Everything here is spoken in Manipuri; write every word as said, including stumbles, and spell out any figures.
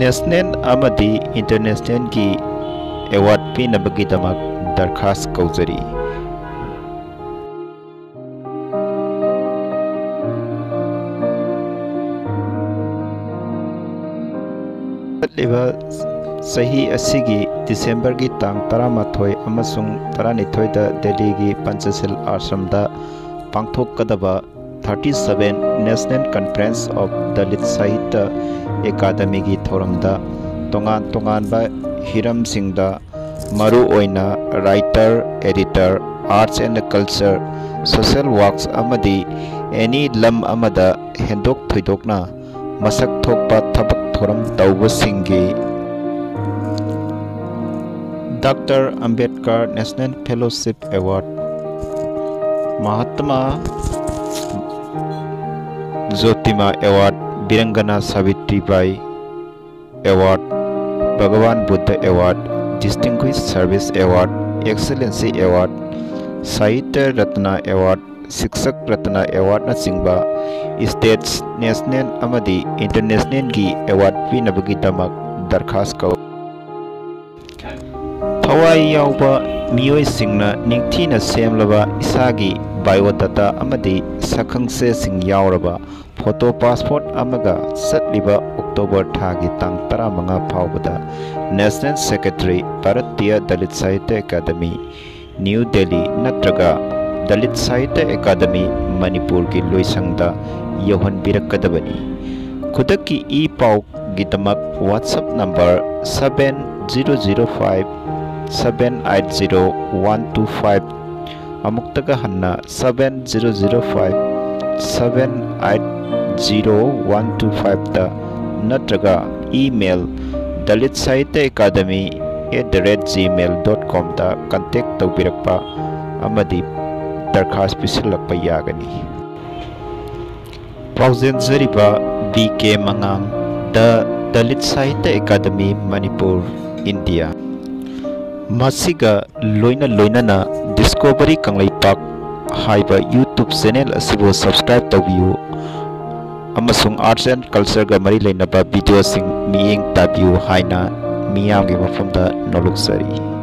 ꯅꯦꯁꯅꯦꯜ ꯑꯃꯗꯤ ꯏꯟꯇꯔꯅꯦꯁꯅꯦꯜꯒꯤ ꯑꯦꯋꯥꯔꯗ ꯄꯤꯅꯕꯒꯤꯗꯃꯛ ꯗꯔꯈꯥꯁ ꯀꯧꯖꯔꯤ꯫ ꯆꯠꯂꯤꯕ ꯆꯍꯤ ꯑꯁꯤꯒꯤ ꯗꯤꯁꯦꯝꯕꯔꯒꯤ ꯇꯥꯡ ꯇꯔꯥꯃꯥꯊꯣꯏ ꯑꯃꯁꯨꯡ ꯇꯔꯥꯅꯤꯊꯣꯏꯗ ꯗꯦꯜꯂꯤꯒꯤ ꯄꯟꯆꯁꯤꯜ ꯑꯥꯁ꯭ꯔꯝꯗ ꯄꯥꯡꯊꯣꯛꯀꯗꯕ thirty seven National Conference of Dalit Sahitya Academyꯒꯤ ꯊꯧꯔꯝꯗ ꯇꯣꯉꯥꯟ ꯇꯣꯉꯥꯟꯕ ꯍꯤꯔꯝꯁꯤꯡꯗ, ꯃꯔꯨꯑꯣꯏꯅ writer, editor, arts and culture, social works ꯑꯃꯗꯤ any ꯂꯝ ꯑꯃꯗ ꯍꯦꯟꯗꯣꯛ ꯊꯣꯏꯗꯣꯛꯅ ꯃꯁꯛ ꯊꯣꯛꯄ ꯊꯕꯛ ꯊꯧꯔꯝ ꯇꯧꯕꯁꯤꯡꯒꯤ Doctor Ambedkar National Fellowship Award, Mahatma Jyotima Award, Virangana Savitribai Award, Bhagwan Buddha Award, Distinguished Service Award, Excellency Award, Sahitya Ratna Award, Shikshak Ratna Awardꯅꯆꯤꯡꯕ states, national ꯑꯃꯗꯤ internationalꯒꯤ award ꯄꯤꯅꯕꯒꯤꯗꯃꯛ ꯗꯔꯈꯥꯁ ꯀꯧ꯫ ꯊꯋꯥꯏ ꯌꯥꯎꯕ ꯃꯤꯑꯣꯏꯁꯤꯡꯅ ꯅꯤꯡꯊꯤꯅ ꯁꯦꯝꯂꯕ ꯏꯁꯥꯒꯤ biodata ꯑꯃꯗꯤ ꯁꯛꯈꯪꯆꯦꯁꯤꯡ ꯌꯥꯎꯔꯕ photo passport ꯑꯃꯒ ꯆꯠꯂꯤꯕ ꯑꯣꯛꯇꯣꯕꯔ ꯊꯥꯒꯤ ꯇꯥꯡ ꯇꯔꯥꯃꯉꯥ ꯐꯥꯎꯕꯗ National Secretary, Bharatiya Dalit Sahitya Academy, New Delhi ꯅꯠꯇ꯭ꯔꯒ Dalit Sahitya Academy ꯃꯅꯤꯄꯨꯔꯒꯤ ꯂꯣꯏꯁꯪꯗ ꯌꯧꯍꯟꯕꯤꯔꯛꯀꯗꯕꯅꯤ꯫ ꯈꯨꯗꯛꯀꯤ E ꯄꯥꯎꯒꯤꯗꯃꯛ WhatsApp number seven zero zero five seven eight zero one two five, ꯑꯃꯨꯛꯇꯒ ꯍꯟꯅ seven zero zero five seven eight zero one two fiveꯇ ꯅꯠꯇ꯭ꯔꯒ email dalit sahitya academy at the rate gmail dot comꯗ contact ꯇꯧꯕꯤꯔꯛꯄ ꯑꯃꯗꯤ ꯗꯔꯈꯥꯁ ꯄꯤꯁꯤꯜꯂꯛꯄ ꯌꯥꯒꯅꯤ꯫ ꯄꯥꯎꯖꯦꯟꯖꯔꯤꯕ ꯕꯤ ꯀꯦ ꯃꯉꯥꯡ, The Dalit Sahitya Academy, Manipur, India꯫ ꯃꯁꯤꯒ ꯂꯣꯏꯅ ꯂꯣꯏꯅꯅ Discovery ꯀꯪꯂꯩꯄꯥꯛ ꯍꯥꯏꯕ YouTube channel ꯑꯁꯤꯕꯨ subscribe ꯇꯧꯕꯤꯌꯨ ꯑꯃꯁꯨꯡ arts and cultureꯒ ꯃꯔꯤ ꯂꯩꯅꯕ videoꯁꯤꯡ ꯃꯤꯠꯌꯦꯡ ꯇꯥꯕꯤꯌꯨ ꯍꯥꯏꯅ ꯃꯤꯌꯥꯝꯒꯤ ꯃꯐꯝꯗ ꯅꯣꯂꯨꯛꯆꯔꯤ꯫